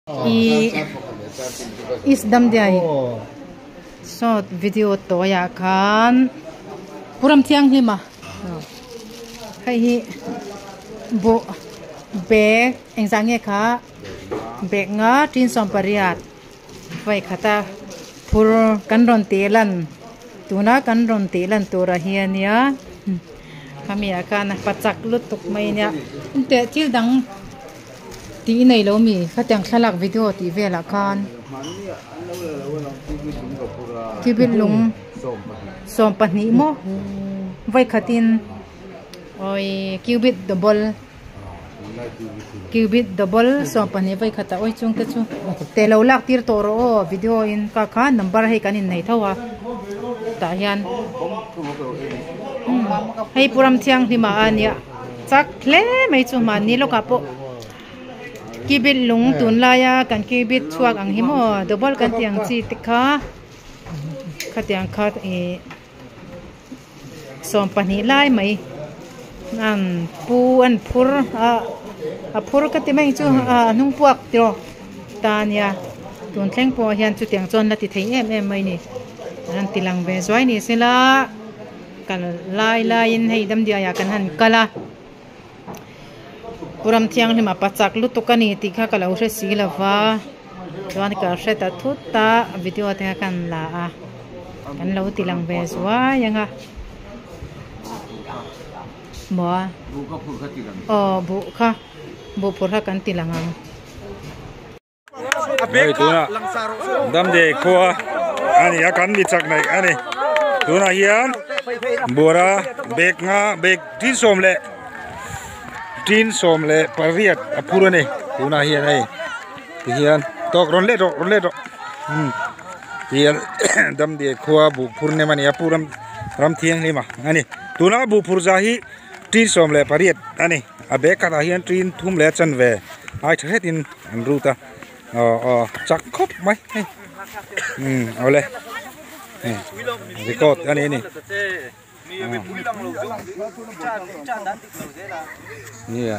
I East Damdiai short video tawiah khan Puram Thianghlim a hei hi buh bag engzah nge kha bag nga tin 18 vawi khata phur kan rawn tih lan tuna kan rawn tih lan turah hi ania khami ah khan pa chak lutuk mai ania teh thil dang. Tih i nei lo mi? Khatiang thlalak video tih velah khan Cubic lung 12 maw vawikhatin awi cubic double cubic double 12 vawikhatah awi chung te chu te lo lak tir tawh rawh aw video in ka kha number hei kan innei tho a tah hian hei Pu Ramthianghlima a nia. Chak hle mai chu mahni lawkah pawh kibit lung tunlaia kan kibit chhuak ang hi maw double kan tih ang chi te kha khatiang kha ih 12 lai mai an pu an phur a a phur ka ti mai chu a hnung puak tiraw ta nia tun thleng pawh hian chutiang chuan la ti thei em em mai ni an ti lang ve zuai ni sela. Kal lai laiin hei damdiaiah kan han kal a, Pu Ramthianghlima pa chak lutuk a ni tih kha ka lo hre si lo va, chuan ka hre ta thut a, video te kha kan la a, kan lo ti lang ve zuai ang a, maw a, aw buh kha buh phur kha kan ti lang ang. Hei tuna Damdei khua a ni a kan mi chak naih a ni tunah hian buara bag nga bag tin sawm leh tin sawm leh pariat a phur a ni tunah hian hei tihian tawk rawn let rawh rawn let rawh umm tihian Damdei khua buh phur nem a ni a pu ram ram thianghlim a ni tuna buh phur zah hi. Tin 18 a ni a bag khatah hian tin thum leh a chanve ai tha hretin an rut a aw aw chak khawp mai hei umm awle hei record a ni a ni nia.